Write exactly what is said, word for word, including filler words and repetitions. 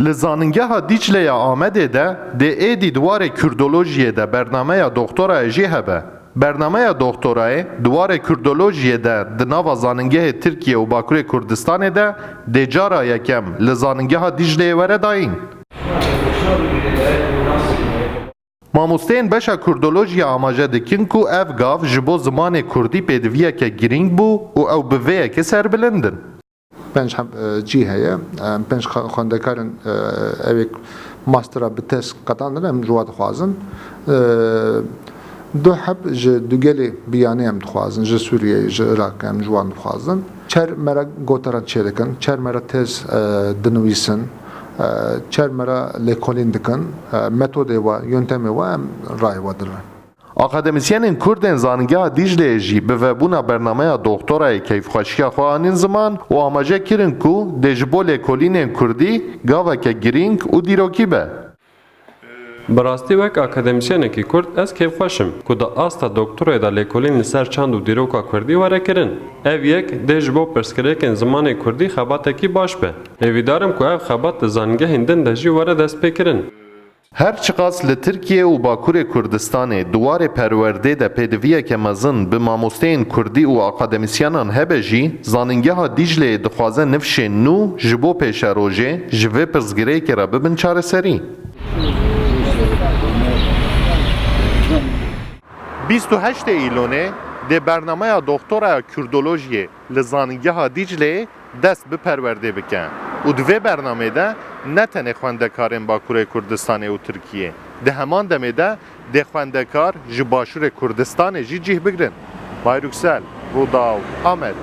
Li Zanîngeha Dîclê ya Amedê de dê êdî di warê Kurdolojiyê de bernameya doktorayê jî hebe. Bernameya doktorayê di warê Kurdolojiyê de di nava zanîngehê Tirkiye û Bakurê Kurdistanê de dê cara yekem li Zanîngeha Dîcleyê were dayîn. Mamosteyên beşa Kurdolojiya amaje dikin ku ev gav ji bo zimanê Kurdî pêdiviyeke girîng bû û ew bi vê yekê serbilind in. Pênc heb, e, cî heye. Em pênc xwe-, xwendekarên, e, ewê mastera bi tez qetandin, em ji wan dixwazin. E, du heb ji dugelê biyanê em dixwazin, ji Sûriyeyê, ji Iraqê em ji wan dixwazin. Çer me re gotaran çêdikin, çer me re tez, e, dinivîsin, e, çer me re lêkolîn dikin, e, metodê we, yöntemê we em rayê we didin. Akademîsyenên Kurd ên Zanîngeha Dîcleyê jî bi vebûna bernameya doktorayê keyfxweşiya xwe anîn ziman û amaje kirin ku dê ji bo lêkolînên Kurdî gaveke girîng û dîrokî be. Bi rastî wek akademîsyenekî Kurd ez kêfxweş im ku di asta doktorayê de lêkolîn li ser çand û dîroka Kurdî were kirin. Ev yek dê ji bo pirsgirêkên zimanê Kurdî xebatekî baş be. Hêvîdar im ku ev xebat di zanîngehên din de jî were destpêkirin. Her çiqas li Tirkiye û Bakurê Kurdistanê di warê perwerdê de pêdiviyeke mezin bi mamosteyên Kurdî û akademîsyenan hebe jî, Zanîngeha Dîcleyê dixwaze nifşên nû ji bo pêşerojê ji vê pirsgirêkê re bibin çareserî. Bîst û heştê Îlonê dê bernameya doktoraya Kurdolojiyê li Zanîngeha Dîcleyê dest bi perwerdê bike û di vê bernameyê de ne tenê xwendekarên Bakurê Kurdistanê û Tirkiyê, di heman demê de dê xwendekar ji Başûrê Kurdistanê jî cih bigrin. Mahir Yüksel, Rûdaw, Amed.